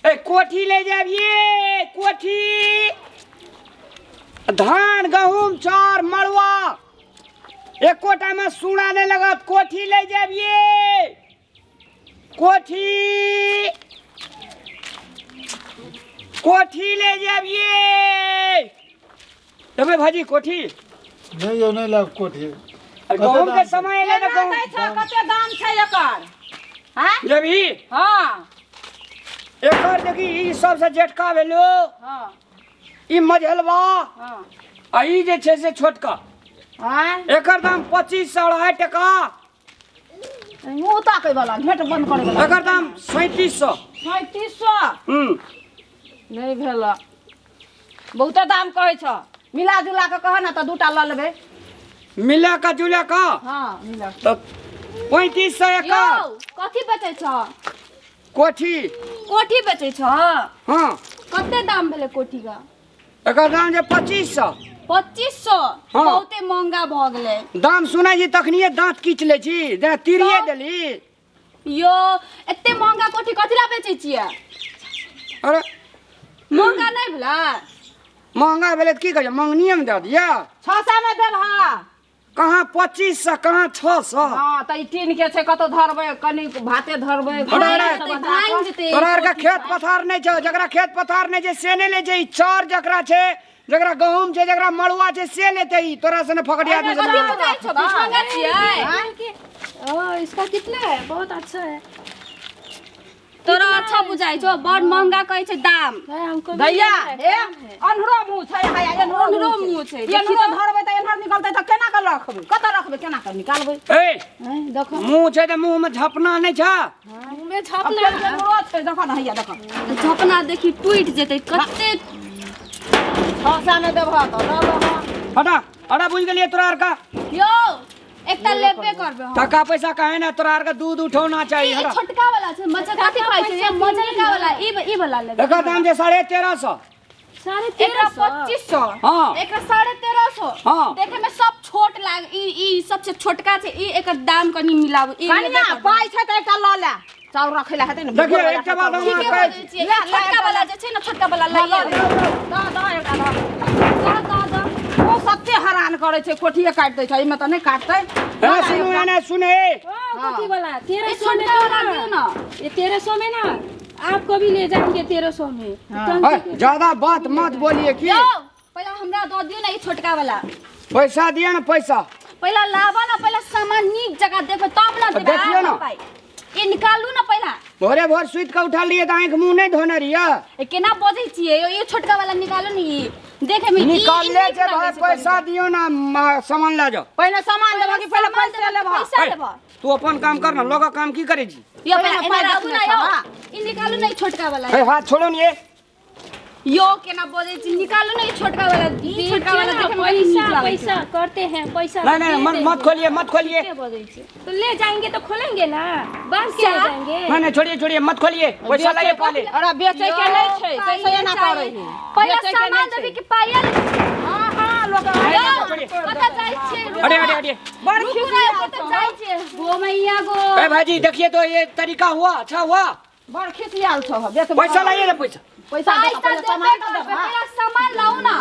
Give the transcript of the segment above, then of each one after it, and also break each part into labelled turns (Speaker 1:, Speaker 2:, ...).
Speaker 1: ए कोठी ले जाब ये कोठी, धान गहूम चाउर मड़ुआ एकोटा में सूड़ा नहीं लगत। कोठी ले जाब ये कोठी, कोठी ले जाब ये। तबे भाजी कोठी
Speaker 2: नहीं यो नहीं लाभ कोठी।
Speaker 1: गहूम के समय एलै तऽ गहूम
Speaker 3: छै, कते दाम छै एकर? हैं?
Speaker 1: लेबही?
Speaker 3: हाँ।
Speaker 1: एकर देखी, ई सबसे जेठका भेलो।
Speaker 3: हाँ।
Speaker 1: ई मझलवा।
Speaker 3: हाँ।
Speaker 1: आ ई जे छै से छोटका।
Speaker 3: हाँ।
Speaker 1: एकर दाम 2502.5 टका।
Speaker 3: मुँह ताकै वाला घेट बंद करे वाला।
Speaker 1: एकर दाम 3700।
Speaker 3: 3700?
Speaker 1: हम्म।
Speaker 3: नहीं भेल, बहुते दाम कहै छ। मिला जुला के कह ना तऽ दूटा लऽ लेबै।
Speaker 1: मिला कऽ जुला कऽ?
Speaker 3: हाँ, मिला।
Speaker 1: तऽ 3500 एकर।
Speaker 4: यौ, कथी बेचै छ?
Speaker 1: कोठी।
Speaker 4: कोठी बेचै छ?
Speaker 1: हाँ।
Speaker 4: कते दाम भेलै कोठी का?
Speaker 1: एकर दाम जे 2500।
Speaker 4: 2500?
Speaker 1: हाँ।
Speaker 4: बहुते महंगा भऽ गेलै।
Speaker 1: दाम सुनै छी तखनिये दाँत कीच लै छी, जेना तीरिये देली।
Speaker 4: यो, एते महंगा कोठी कथी ला बेचै छियै?
Speaker 1: अरे,
Speaker 4: महंगा नहि भेलै?
Speaker 1: महंगा भेलै तऽ की करियै, मंगनिये मे दऽ दिअ?
Speaker 3: 600 मे देबह।
Speaker 1: कहाँ 2500, कहाँ 600।
Speaker 3: हाँ, तऽ ई टीन के छै, कतौ धरबै, कनि भाते धरबै।
Speaker 1: अरे, अरे,
Speaker 4: भाङि जेतै।
Speaker 1: तोरा आरके खेत पथार नहि छौ। जकरा खेत पथार नहि छै से नहि लै छै ई। चाउर जकरा छै, जकरा गहूम छै, जकरा मड़ुआ छै से लेतै ई। तोरा सने फकटिया आदमी सब
Speaker 4: कथी बुझाइ छौ, महंगा छियै?
Speaker 5: ओ, इसका कितना है? बहुत अच्छा है।
Speaker 4: तोरा अच्छा बुझाइ छौ? बड़ महंगा कहै छै दाम।
Speaker 5: भाई, हमको भी
Speaker 3: दैया
Speaker 5: लेना है,
Speaker 3: हे
Speaker 5: कम है।
Speaker 3: अन्हरो मुँह छै, हाय, अन्हरो
Speaker 4: अन्हरो मुँह छै।
Speaker 3: एन्हरो धरबै तऽ एन्हर निकलतै, तऽ केना कऽ रखबै? कतऽ रखबै? केना कऽ निकालबै?
Speaker 1: ए,
Speaker 3: हैं, देखो।
Speaker 1: मुँह छै तऽ मुँह मे झपना नहि छै।
Speaker 5: मुँह में
Speaker 3: अब
Speaker 5: झपना।
Speaker 3: फेर एन्हरो छै, देखो ने, हैया देखो।
Speaker 4: झपना देखी, टूटि जेतै कते।
Speaker 3: 600 मे देबह तऽ लऽ लह।
Speaker 1: हटा हटा, बुझि गेलियै तोरा आरके।
Speaker 4: यौ, एकटा लेबे करबै हम।
Speaker 1: टका पैसा काहे ने, तोरा आरके दूध उठौना चाही।
Speaker 4: ई
Speaker 1: हटा।
Speaker 4: छोटका वाला छै, मजल कथी कहै छै, ये मजलका वाला, ई ई वाला लेबै।
Speaker 1: एकर दाम जे 1350।
Speaker 5: साढ़े
Speaker 4: एकरा
Speaker 5: तेरह सौ।
Speaker 4: 2500?
Speaker 1: हाँ।
Speaker 4: एकरा 1350?
Speaker 1: हाँ।
Speaker 4: देखे में सब छोट लाग, ई ई सबसे छोटका छै ई। एकर दाम कनि मिलाबू, ई लेबे
Speaker 3: कनिया,
Speaker 4: करबै।
Speaker 3: पाइ छै तऽ एकटा लऽ ले, चाउर रखै लए हेतै ने।
Speaker 1: देखियौ, एकटा बात हम
Speaker 4: ठीके
Speaker 1: अहाँके कहै
Speaker 4: बजै छियै। ई छोटका वाला जे छै ने, छोटका वाला लइए लेबै।
Speaker 3: दऽ दऽ, एकटा दऽ।
Speaker 4: दऽ दऽ दऽ।
Speaker 3: ओ सत्ते हरान करै छै, कोठिए काटि दै छै, एहिमे तऽ नहि काटतै।
Speaker 1: ए, सुनू, एने सुने।
Speaker 5: ओ, कथी वाला तेरह
Speaker 4: ई
Speaker 5: सौ में?
Speaker 4: छोटका वाला दियौ ना।
Speaker 5: ये 1300 में ना, आपको भी ले जाएंगे 1300 में।
Speaker 3: हाँ।
Speaker 1: ए, ज्यादा बात मत बोलिए की।
Speaker 4: यौ, पहिला हमरा दऽ दियौ ने ई छोटका वाला।
Speaker 1: पैसा दिअ ने पैसा।
Speaker 4: पहिला लाबऽ ने, पहिला सामान नीक जकाँ देखबै तब ने देबै।
Speaker 1: देखियौ ने।
Speaker 4: अहाँ पाइ ई निकालू ने पहिला।
Speaker 1: भोरे भोर सुति कऽ उठल रहियै तऽ आँखि मुँह नहि धोने रहियै?
Speaker 4: ए, केना बजै छियै यौ? ई छोटका वाला निकालू ने, ई देखे में ई- ई
Speaker 1: निकालले
Speaker 4: नीक
Speaker 1: छै
Speaker 4: लागै
Speaker 1: भाई।
Speaker 4: छै।
Speaker 1: पैसा दियौ ने, सामान लए जाओ।
Speaker 3: पहिने सामान लेबह कि पहिले
Speaker 4: सामान
Speaker 3: पैसा
Speaker 4: देबह कि
Speaker 3: लेबह?
Speaker 4: पैसा
Speaker 1: ए,
Speaker 4: लेबह?
Speaker 1: तू अपन काम कर ना, लोगक काम की करै छी?
Speaker 4: यौ, पहिला
Speaker 3: पहिने पाइ
Speaker 4: एना राखू
Speaker 3: रखने
Speaker 4: ने यौ।
Speaker 3: छह।
Speaker 4: ई निकालू ने ई छोटका वाला।
Speaker 1: ए, हाथ छोड़ो ने ये।
Speaker 4: यो, केना बजै छी? निकालू ने ई छोटका वाला, ई छोटका वाला
Speaker 5: देखिए ना,
Speaker 4: देखे में कनी नीक
Speaker 5: पैसा
Speaker 4: लागै छै।
Speaker 5: पैसा करते हैं, पैसा
Speaker 1: नहीं नहीं,
Speaker 5: दे
Speaker 1: मत
Speaker 5: देंगे।
Speaker 1: मत खोलिए, मत खोलिए।
Speaker 5: के बजै छै? तो ले जाएंगे तो खोलेंगे ना, बांध के ले
Speaker 4: क्या?
Speaker 5: जाएंगे।
Speaker 1: नहीं नहीं, छोड़िए छोड़िए, मत खोलिए, पैसा लाइए पहले।
Speaker 3: अरे, बेचै के नहि छै,
Speaker 4: पाइ
Speaker 3: तैसे एना
Speaker 4: चाही।
Speaker 3: करै है।
Speaker 4: पहिला
Speaker 3: बेचै के
Speaker 4: सामान
Speaker 3: नहि
Speaker 4: देबी
Speaker 3: छै।
Speaker 4: कि पाइ?
Speaker 3: हाँ हाँ, लोक
Speaker 4: यौ,
Speaker 1: छोड़िए।
Speaker 4: कतऽ जाइ छियै?
Speaker 1: अरे अरे अरे।
Speaker 3: बड़
Speaker 4: रुकू
Speaker 3: खिसियाल
Speaker 4: ने, कतऽ
Speaker 3: छौ।
Speaker 4: जाइ छियै? गो मैया गो।
Speaker 1: ए भाईजी, देखिए तो ये तरीका हुआ? अच्छा हुआ?
Speaker 3: बड़ खिसियाल छौ, बेच।
Speaker 1: पैसा लाइए ना पैसा।
Speaker 3: पैसा
Speaker 4: पाइ
Speaker 3: दे,
Speaker 4: तऽ
Speaker 3: पहिले
Speaker 4: देबे
Speaker 3: सामान तऽ
Speaker 4: करबै,
Speaker 3: देबह।
Speaker 4: पहिला सामान लाउ ना।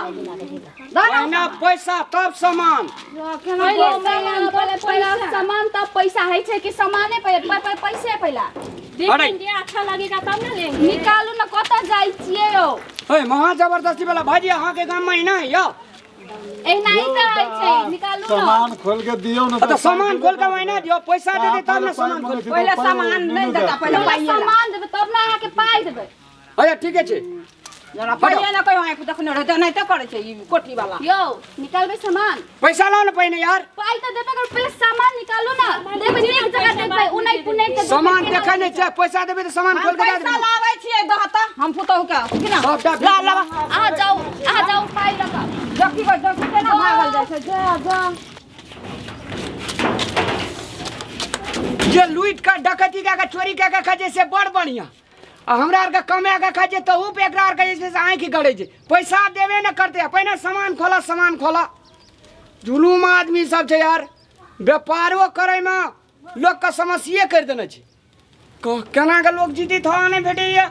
Speaker 3: दऽ ना।
Speaker 1: पहिना पैसा तब सामान।
Speaker 5: पहिले सामान
Speaker 4: पहिले
Speaker 5: तब
Speaker 4: पहिला
Speaker 5: पैसा।
Speaker 4: सामान तब पैसा होइ छै कि सामाने पहिले? पैसे पहिला।
Speaker 5: देखेंगे, अच्छा लगेगा तब ना लेंगे।
Speaker 4: निकालू ने, कतऽ जाइ छियै यौ?
Speaker 1: ए, महा जबरदस्ती वाला भाईजी, अहाँके गाम में ना यौ?
Speaker 4: एनाही तऽ होइ छै, निकालू ने।
Speaker 2: सामान खोल के दियौ ने।
Speaker 1: तऽ सामान खोल के वही दियौ, पैसा दे दे तब ने सामान खोल।
Speaker 3: पहिले सामान नहि देता, पहिले
Speaker 4: पहिला
Speaker 3: पाइए ला।
Speaker 4: सामान देबै तब ने अहाँके पाइ देबै।
Speaker 1: अच्छा, ठीके छै।
Speaker 3: जरा पाइए ने कहियो आँखि देखने रहै, एनाहिते करै छै ई कोठी वाला।
Speaker 4: यौ, निकालबै सामान?
Speaker 1: पैसा लाओ ने पहिने यार।
Speaker 4: पाइ तऽ देबे करबै, पहिले सामान निकालू ने। देखबै, नीक जगह देखबै, उनै पुनै के।
Speaker 1: सामान देखै नहि छै, पैसा देबै तऽ सामान
Speaker 3: हम
Speaker 1: खोल के दए
Speaker 3: पैसा
Speaker 1: देबै।
Speaker 3: लाबै छियै, दह तऽ हम पुतहु के कि ना।
Speaker 1: सबटा।
Speaker 3: ला लाबा।
Speaker 4: अहाँ जाउ, अहाँ जाउ पाइ लऽ कऽ।
Speaker 3: देखी गो, देखी केना भागल जाइ छै, जा जा।
Speaker 1: जे लूटि कऽ डकैती कए कऽ चोरी कए कऽ खाइ छै से बड़ बढ़िआँ, आ हमरा आरके कमा कऽ खाइ छै तहू पे एकरा आरके जे छै से आँखि गड़ै छै। पैसा देबे ने करतै आ पहिने सामान खोलऽ, सामान खोलऽ। जुलूम आदमी सब छै यार, व्यापारो करैमे लोकके समस्ये करि देने छै। केना कऽ लोक जीतै, थोड़ा नहि भेटैए।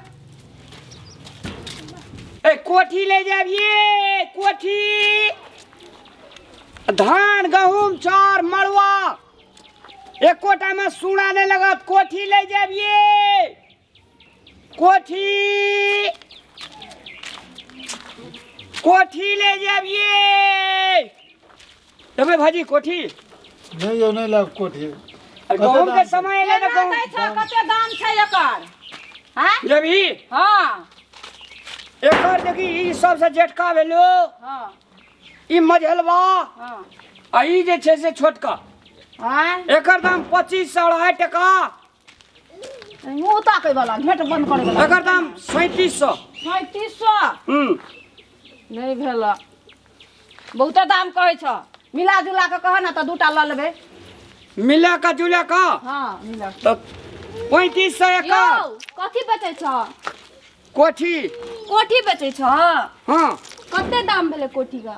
Speaker 1: ए कोठी ले जाब ये कोठी, धान गहूम चाउर मड़ुआ एकोटा में सूड़ा नहीं लगत। कोठी ले जाब ये कोठी, कोठी ले जाब ये। तबे भाजी कोठी
Speaker 2: नहीं यौ नहीं लाब कोठी।
Speaker 1: गहूम के समय एलै तऽ गहूम
Speaker 3: दै छ कते दाम छै एकर? हैं?
Speaker 1: लेबही?
Speaker 3: हाँ।
Speaker 1: एकर देखी ई सबसे जेठका भेलो।
Speaker 3: हाँ।
Speaker 1: ई मझलवा।
Speaker 3: हाँ।
Speaker 1: आ ई जे छै से छोटका।
Speaker 3: हाँ।
Speaker 1: एकर दाम 2502.5 टका।
Speaker 3: मुँह ताकै वाला घेट बंद करै वाला।
Speaker 1: एकर दाम 3700।
Speaker 3: 3700?
Speaker 1: हम्म।
Speaker 3: नहीं भेल, बहुते दाम कहै छ, मिला जुला के कह ना तऽ दूटा लऽ लेबै।
Speaker 1: मिला का जुला का?
Speaker 3: हाँ मिला।
Speaker 1: तऽ 3500
Speaker 4: यौ
Speaker 1: एकर।
Speaker 4: कथी बेचै छ?
Speaker 1: कोठी।
Speaker 4: कोठी बेचै छ?
Speaker 1: हाँ।
Speaker 4: कते दाम भेलै कोठी का?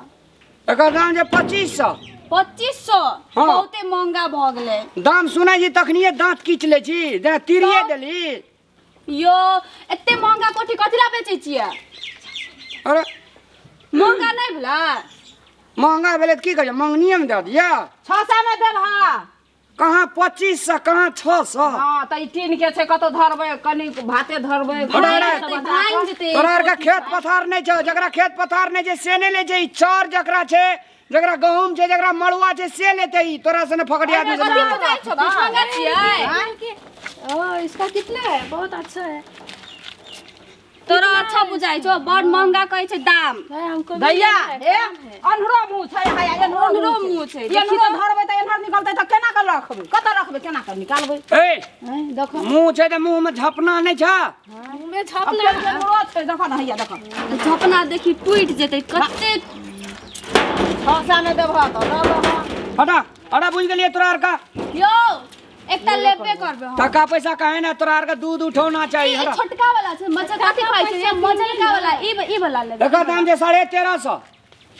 Speaker 1: एकर दाम जे 2500।
Speaker 4: 2500?
Speaker 1: हाँ।
Speaker 4: बहुते महंगा भऽ गेलै।
Speaker 1: दाम सुनै छी तखनिये दाँत कीच लै छी, जेना तीरिये देली।
Speaker 4: यो एते महंगा कोठी कथी ला बेचै छियै?
Speaker 1: अरे
Speaker 4: महंगा नहि भेलै?
Speaker 1: महंगा भेलै तऽ की करियै, मंगनिये मे दऽ दिअ।
Speaker 3: 600 मे देबह।
Speaker 1: कहाँ 2500 कहाँ 600।
Speaker 3: हाँ तऽ ई टीन के छै, कतौ धरबै कनी भाते धरबै।
Speaker 1: अरे, अरे।
Speaker 4: भाङि जेतै।
Speaker 1: तोरा आरके खेत पथार नहि छौ, जकरा खेत पथार नहि छै से नहि लै छै। ई चाउर जकरा छै, जकरा गहूम छै, जकरा मड़ुआ छै से लेतै। ई तोरा सने फकटिया आदमी
Speaker 4: कथी
Speaker 1: सब नहि।
Speaker 4: बुझाइ छौ, महंगा छियै?
Speaker 5: ओ इसका कितना है? बहुत अच्छा है।
Speaker 4: तोरा अच्छा बुझाइ छौ, बड़ महंगा कहै छै दाम।
Speaker 5: भाई हमको भी
Speaker 3: दैया
Speaker 5: लेना है,
Speaker 3: हे
Speaker 5: कम है।
Speaker 3: अन्हरो मुँह छै, हाय अन्हरो
Speaker 4: अन्हरो मुँह छै।
Speaker 3: एन्हरो धरबै तऽ एन्हर निकलतै तऽ केना कऽ रखबै, कतऽ रखबै, केना कऽ निकालबै?
Speaker 1: ए
Speaker 3: हैं, देखो
Speaker 1: मुँह छै तऽ मुँह में झपना नहि छै।
Speaker 5: मुँह में
Speaker 3: अब
Speaker 5: झपना।
Speaker 3: फेर एन्हरो छै, देखो ने हैया देखो।
Speaker 4: झपना देखी टूटि जेतै कते।
Speaker 3: 600 मे देबह तऽ लऽ लह।
Speaker 1: हटा हटा, बुझि गेलियै तोरा आरके।
Speaker 4: यौ एकटा लेबे करबै हम।
Speaker 1: टका पैसा काहे ना, तोरा आरके दूध उठौना चाही।
Speaker 4: ई
Speaker 1: हटा।
Speaker 4: छोटका वाला छै, मजल कथी कहै छै, ये मजलका वाला ई ई वाला लेबै।
Speaker 1: एकर दाम छै 1350।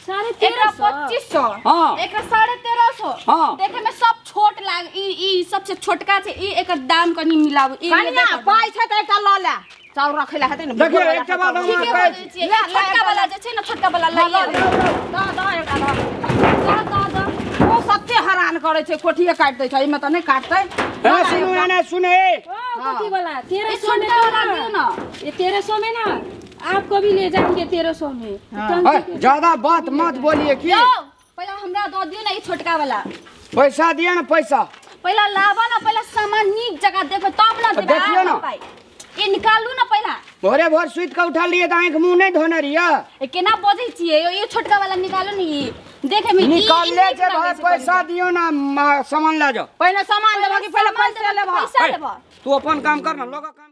Speaker 5: 1350?
Speaker 4: एकरा 2500।
Speaker 1: हाँ।
Speaker 4: एकरा 1350।
Speaker 1: हाँ।
Speaker 4: देखे में सब छोट लाग, ई ई सबसे छोटका छै, ई एकर दाम कनी मिलाबू। ई लेबे
Speaker 3: कनिया
Speaker 4: करबै।
Speaker 3: पाइ छै तऽ एकटा लऽ ले, चाउर रखै लए हेतै ने।
Speaker 1: देखियौ, एकटा बात हम
Speaker 4: ठीके
Speaker 1: अहाँके कहै
Speaker 4: बजै छियै। ई छोटका वाला जे छै ने, छोटका वाला
Speaker 3: लऽ
Speaker 4: लइए
Speaker 3: ले।
Speaker 4: लेबै।
Speaker 3: दऽ दऽ एकटा दऽ।
Speaker 4: दऽ दऽ दऽ।
Speaker 3: ओ सत्ते हरान करै छै, कोठिए काटि दै छै, एहिमे तऽ नहि काटतै।
Speaker 1: ए, सुनू एने सुने।
Speaker 5: कथी वाला तेरह
Speaker 4: ई
Speaker 5: सौ में?
Speaker 4: छोटका वाला दियौ ना।
Speaker 5: ये 1300 में ना, आपको भी ले जाएंगे 1300 में।
Speaker 1: ए, ज्यादा बात मत बोलिए की।
Speaker 4: यौ पहिला हमरा दऽ दियौ ने ई छोटका वाला।
Speaker 1: पैसा दिअ ने पैसा।
Speaker 4: पहिला लाबऽ ने, पहिला सामान नीक जगह देखो तब ना देबै।
Speaker 1: देखियौ ना।
Speaker 4: पाइ ई निकालू ना पहिला।
Speaker 1: भोरे भोर सुति कऽ उठल रहियै तऽ आँखि मुँह नहि धोने रहियै?
Speaker 4: ए केना बजै छियै यौ, ई छोटका वाला निकालू ने, ई देखे में ई- ई
Speaker 1: निकालले
Speaker 4: नीक
Speaker 1: छै
Speaker 4: लागै
Speaker 1: भाई,
Speaker 4: छै।
Speaker 1: पैसा दियौ ना, सामान लऽ जाओ।
Speaker 3: पहिने सामान देबह कि पहिले
Speaker 4: सामान
Speaker 3: पैसे
Speaker 4: देबह कि
Speaker 3: लेबह?
Speaker 4: पैसा
Speaker 1: ए,
Speaker 4: लेबह?
Speaker 1: तू अपन काम कर ना, लोगक काम।